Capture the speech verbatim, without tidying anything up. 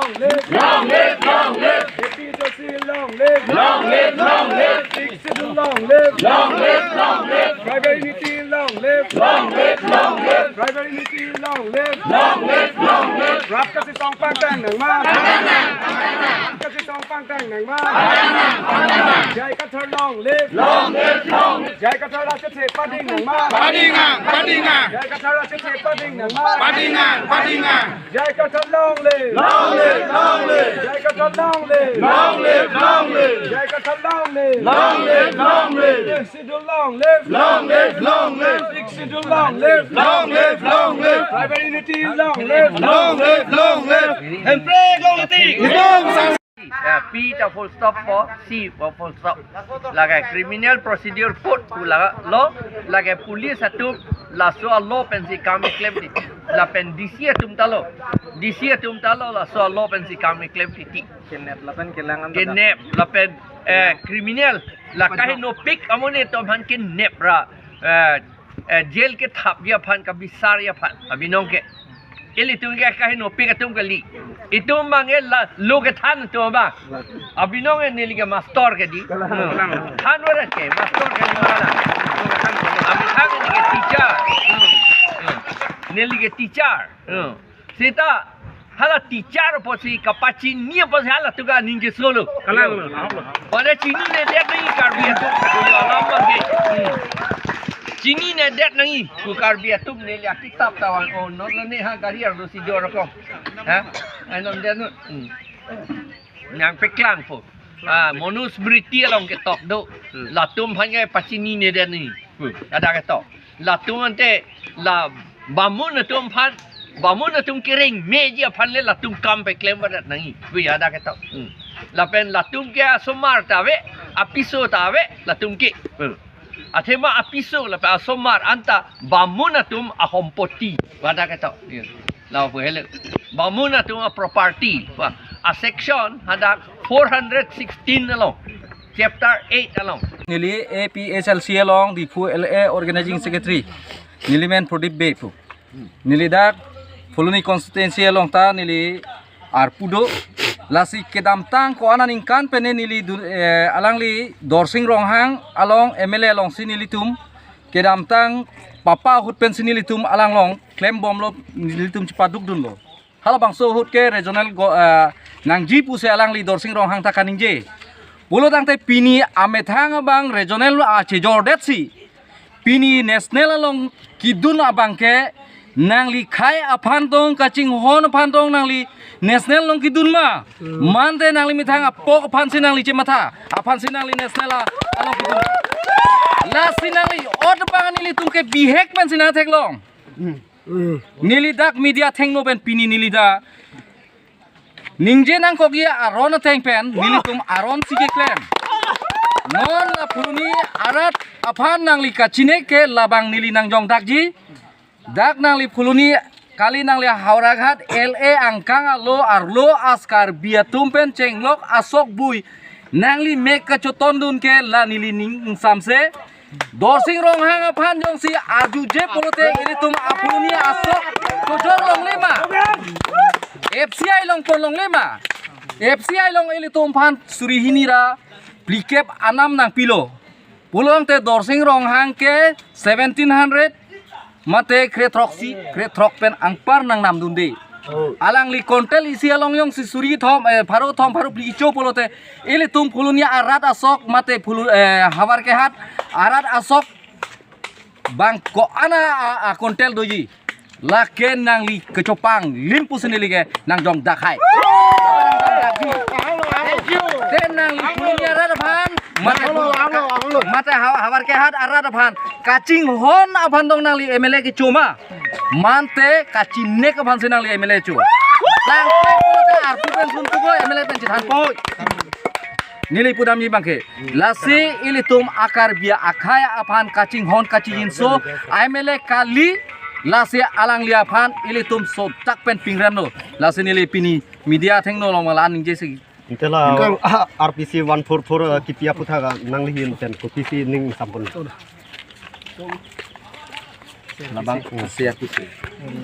Long live, long live. A P H L C long live. Long live, long live. Sixth Schedule long live. Long live, long live. Tribal unity long live. Long live, long live. Tribal unity long live. Long live, long live. Rat kachesong pangtang nangma. Rat kachesong pangtang nangma. J I Kathar long live. Long live, long live. J I Kathar rat kachepangtang nangma. Pangtang, pangtang. J I Kathar rat kachepangtang nangma. Pangtang, pangtang. J I Kathar long live. Long live, long live. J I Kathar long live. Long live, long live. J I Kathar long live. Long live, long live. Sixth Schedule long live. Long live, long live. Sixth Schedule long live. Long live, long live. Tribal unity long live. Long live, long live. Hemprek long live. Long live. Ya, P ta full stop po, C po full stop. Lake criminal procedure code pu lake law, lake police atum laso a-law pensi kam keklem titi. Lapen D C atum ta lo. D C atum ta lo laso a-law pensi kam keklem titi. Kidnap lapen kelang an. Kidnap lapen, eh, criminal. La kahinopik amonit atum aphan kidnap ra, eh, eh, jail kethapji aphan kabisarji aphan abinong ke. Ilitum ke kahinopik atum kali. Itum abang ke la lo kethan atum abang. Abinong ke neli ke master ke di. Than warat ke master ke di mana. Amethang neli ke teacher. Neli ke teacher. Seta hala teacher apotsi kapachini apotsi halatum ke aning kesolo. Kalang lo. Pada chininedet nangji Karbi atum. Alam abang ke. Hmm. Chininedet nangji. Ku Karbi atum neli akitap tawang. Oh, non lo ne ha gari arlo si do rokom. Ha? Ai non dia nu. Hmm. Nangpeklang po. Ah, Manusmriti along ketok do. Hmm. Latum aphan ke pachininedet nangji. Hmm. Ada ketok. Latum ante la bamun atum aphan, bamun atum kereng meji aphan le latum kam peklem varet nangji. Pu ya ada ketok. Hmm. Lapen latum ke asomar ta ave, apiso ta ave, latum ke. Hmm. Athema apiso lapen asomar anta bamun atum ahompoti. Pu ada ketok. Ya. Lapu hele. Bamun atum a-property. Pu a-section hadak four hundred sixteen along. Chapter eight along. Neli A P H L C along Diphu L A Organizing Secretary. Neli men Pradip Bey pu. Neli dak Phuloni constituency along ta neli arpu do. Lasi kedamtang ko-an aningkan pen neli du-, eh, alangli Dorsing Ronghang along M L A alongsi nelitum kedamtang papa ahut pensi nelitum alanglong klembomlo, nelitum chepadukdunlo. Halabangso ahut ke regional go-, eh, nangji pusi alangli Dorsing Ronghang ta kaningje. Pulo tangte pini amethang abang regional achejordetsi pini national along kedun abang ke nangli khei aphan tong kachinghon aphan tong nangli national along kedun ma. Hmm. Mante nangli methang apok aphansi nangli chematha, aphansi nangli national a-, along kedun. Lasi nangli ot abang nelitum ke bihek pensi nangtheklong. Hmm. Neli dak media athengno pen pini neli dak ningje nangkokji aron ateng pen nelitum aronsi keklem. Non la Phuloni arat aphan nangli kachinek ke labang neli nangjongdakji. Dak nangli Phuloni kali, nangli Howraghat L A angkang alo arlo as Karbi atum pen chenglok asok bui nangli mek kachotondun ke la neli ning ingsamse. Dorsing Ronghang aphan jongsi arjuje pulote ilitum a-Phuloni asok kojor longle ma? F C I along pon longle ma? F C I along ilitum aphan suri hini ra phlikep anam nangpilo. Pulo tangte Dorsing Ronghang ke seventeen hundred mate krethrok si, krethrok pen anpar nangnamdunde. Oh. Alangli kontel isi along jongsi suri thom, eh, pharo thom, pharo phli kecho pulote ilitum Phuloni arat asok mate Phulu-, eh, Howraghat arat asok bang ko-an a, a, kontel doji. Lake nangli kechopang lim pusi neli ke nangjongdak hai. Te nangli Phuloni arat aphan mate Phulu-, mate Haw-, Howraghat arat aphan kachinghon aphan tong nangli M L A kecho ma? Mante kachinek aphansi nangli M L A cho. Tangte pulote arpu pen suntuko M L A pen chethanpoi. Neli pudamji abangke. Lasi ilitum a-Karbi akhei aphan kachinghon kachingjinso M L A kali, lasi alangli aphan ilitum sotak pen pingremlo. Lasi neli pini media athengno along la ningjesi. Ante la R P C one four four, eh, kipi aputhak nangli ahin pen kopisi ning sampun. Labang, eh, si R P C.